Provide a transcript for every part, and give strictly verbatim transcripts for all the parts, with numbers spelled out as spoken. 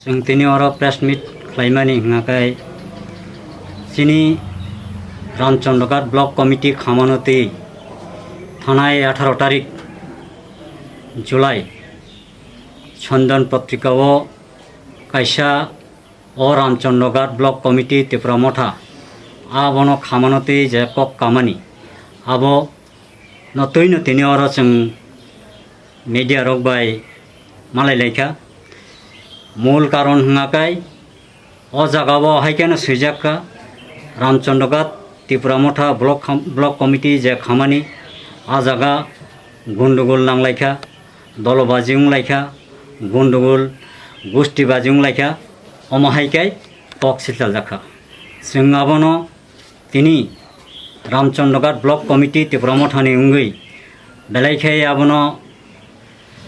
Chwng tini oro press meet khlaimani hwnkha khe chini Ramchandra Ghat Block Committee khamano twi thanai atharo tarik July Chandan Patrika o kaisa o Ramchandra Ghat Block Committee Tipra Motha abono khamano twi je kok kamani abo no twi no tini oro chwng media rok bai malai laikha. Mul karon hwnkha khe o jaga o hai kheno swijak kha Ramchandra Ghat Tipra Motha Block kham-, Block Committee je khamani a jaga gundugul nang laikha, dolobaji wng laikha, gundugul gustibaji wng laikha, omo hai khe kok silchal jak kha. Chwng abono tini Ramchandra Ghat Block Committee Tipra Mothani wngwi belai khe abono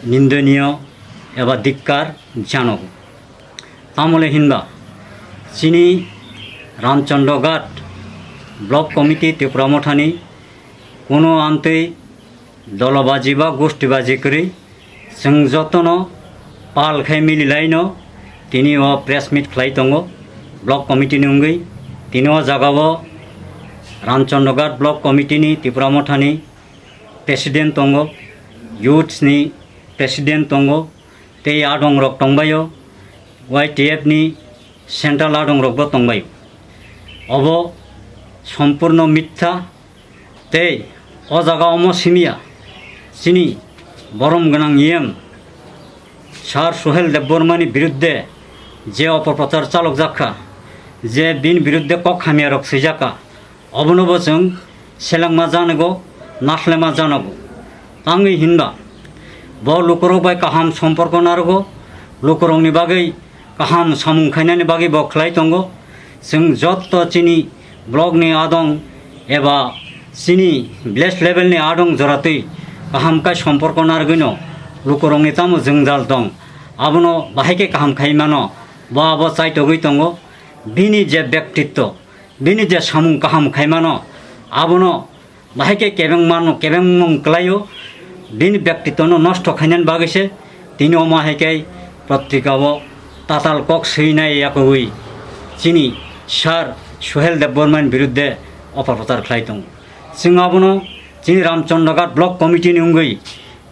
nindoniyo eba dikkar janogo. Tamole hinba chini Ramchandra Ghat Block Committee Tipra Mothani kuno amtwi dolobaji ba gustibaji kwrwi chwng jotono pal khai mililaino tini o press meet khlai tongo block committee ni wngwi. Tini o jaga o Ramchandra Ghat Block Committee ni Tipra Mothani president tongo, youths ni president tongo, tei adong rok tongbaio, Y T F ni central adong rok bo tongbaio. Obo sompurno mitha. Tei o jaga omo simiya chini borom gwnang E M Sir Suhel Debbarma ni birudde je opoprochar chalok jak kha, je bini birudde kok hamya rok swijak kha, obono bo chwng selengma janogo, naslema janogo. Tangwi hinba bo lukurok bai kaham somporko narogo, lukurokni bagwi kaham samung khainani bagwi bo khlai tongo. Chwng jotto chini block ni adong eba chini village level ni adong joratwi kaham kai somporko narwgwino lukurokni tamo jwngjal tong, abono bahai khe kaham khai mano, bo abo chaitogwi tongo. Bini je bektitto, bini je samung kaham khai mano, abono bahai khe kebeng mano, kebeng mung kwlaio, bini bektitwno nosto khainani bagwi se tini omo hai khe patrika o tatal kok swinai yakogwi chini Sir Suhel Debbarma ni birudde opoprochar khlai tongo. Chwng abono chini Ramchandra Ghat Block Committee ni wngwi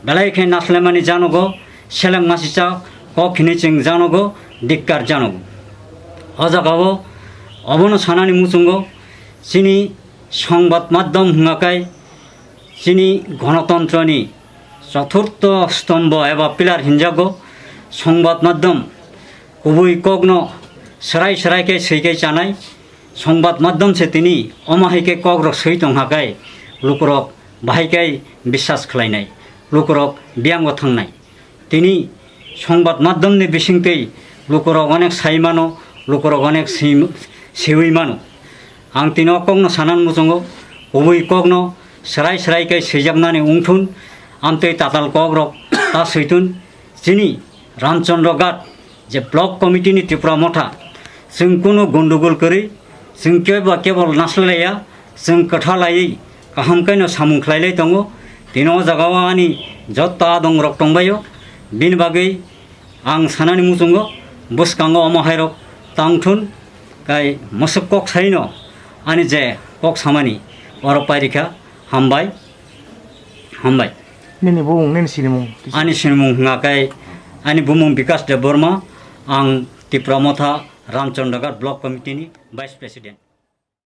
belai khe naslemani janogo, seleng masicha kok hinwi chwng janogo, dikkar janogo. O jaga o obono sanani muchungo chini Songbad maddhom hwnga khe chini gonotontroni choturtho stombo eba pillar hinjago. Songbad maddhom kubui kokno swrai swrai khe swi khe chanai. Songbad maddhom se tini omo hai khe kokrok swi tong ha khe lukurok bahai khe biswas khlainai, lukurok biyango thangnai. Tini songbad maddhomni bisingtwi lukurok onek sai mano, lukurok onek si-, siwi mano. Ang tini o kokno sanan muchungo, kubui kokno swrai swrai khe swijaknani wngthun, amtwi tatal kokrok ta switun. Chini Ramchandra Ghat je block committee ni Tipra Motha, chwng kunu gondogol kwrwi, chwng kebo kebol naslaiya, chwng kwtha laiwi kaham khe no samung khlai lai tongo. Tini o jaga o ani jotto adong rok tongbaio, bini bagwi ang sanani muchungo bwskango omo hai rok tangthun, kai mwswk kok sai no ani je kok samani oro pairikha. Hambai, hambai. Nini bumung, nini sinimung? Ani sinimung hwnga khe ani bumung Bikas Debbarma, ang Tipra Motha Ramchandra Ghat Block Committee ni Vice President.